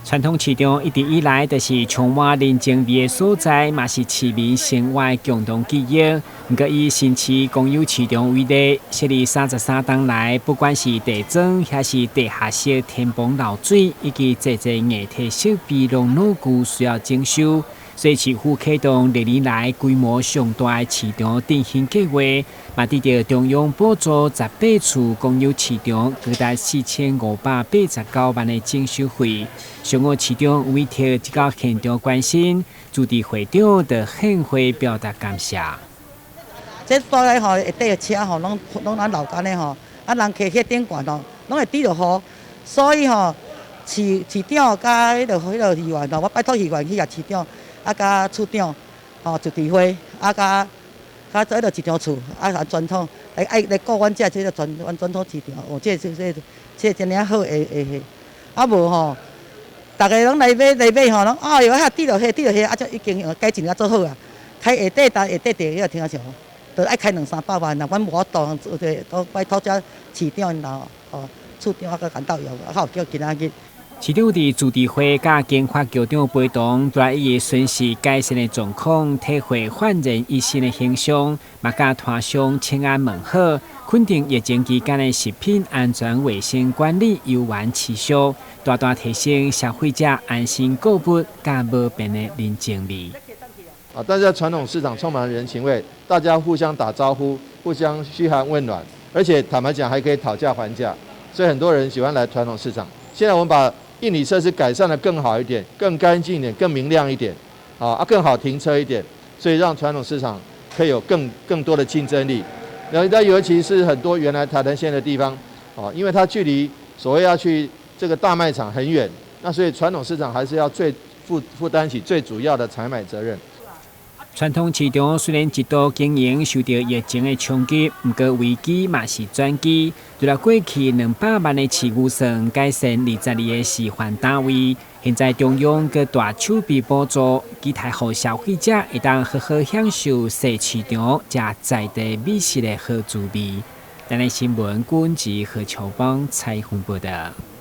傳統市場一直以來就是充滿人情味的所在，嘛是市民生活的共同記憶。毋過以新市公有市場為例，設立33冬來，不管是地磚，抑是地下室天棚漏水，以及濟濟硬體設備攏老舊需要整修。所以市府啟動歷年來規模上大的市場振興計劃，嘛得著中央補助18處公有市場，高達4589萬的整修費。上午市長委託這個現場關心，自治會長就獻花表達感謝。這帶來吼，下底的車吼，攏攏咱樓間的吼，啊人騎去頂懸吼，攏會滴著雨，所以吼，市市長佮彼個議員吼，我拜託議員去共市長，啊，佮處長，吼，自治會，啊，佮佮這個市場處，啊，傳統來愛來顧阮這這個傳阮傳統市場，哦，這這這這真爾好會會，啊無吼，逐个攏來買來買吼，攏哎喲，遐滴落去滴落去，啊，這已經改進啊做好啊，開下底下底地彼個停車場，都愛開兩三百萬啦，阮無法度，都拜託這市長𪜶吼，處長啊，佮牽頭用，啊，較有叫今仔日。市長佇自治會佮經發局長陪同，來伊巡視改善的狀況，體會煥然一新的形象，嘛佮攤商請安問好，肯定疫情期間的食品安全衛生管理猶原持續，大大提升消費者安心購物佮無變的人情味。啊，但是在傳統市場充滿人情味，大家互相打招呼，互相噓寒問暖，而且坦白講還可以討價還價，所以很多人喜歡來傳統市場。現在我們把硬體設施改善得更好一點，更乾淨一點，更明亮一點，啊，更好停車一點，所以讓傳統市場可以有更多的競爭力。然後，尤其是很多原來台南縣的地方，啊，因為它距離所謂要去這個大賣場很遠，那所以傳統市場還是要最負擔起最主要的採買責任。傳統市場雖然一度經營受著疫情的衝擊，毋過危機嘛是轉機。除了過去200萬的飼預算改善22個示範單位，現在中央閣大手筆補助，期待予消費者會當好好享受細市場食在地美食的好滋味。台南新聞郭文吉何秋邦採訪報導。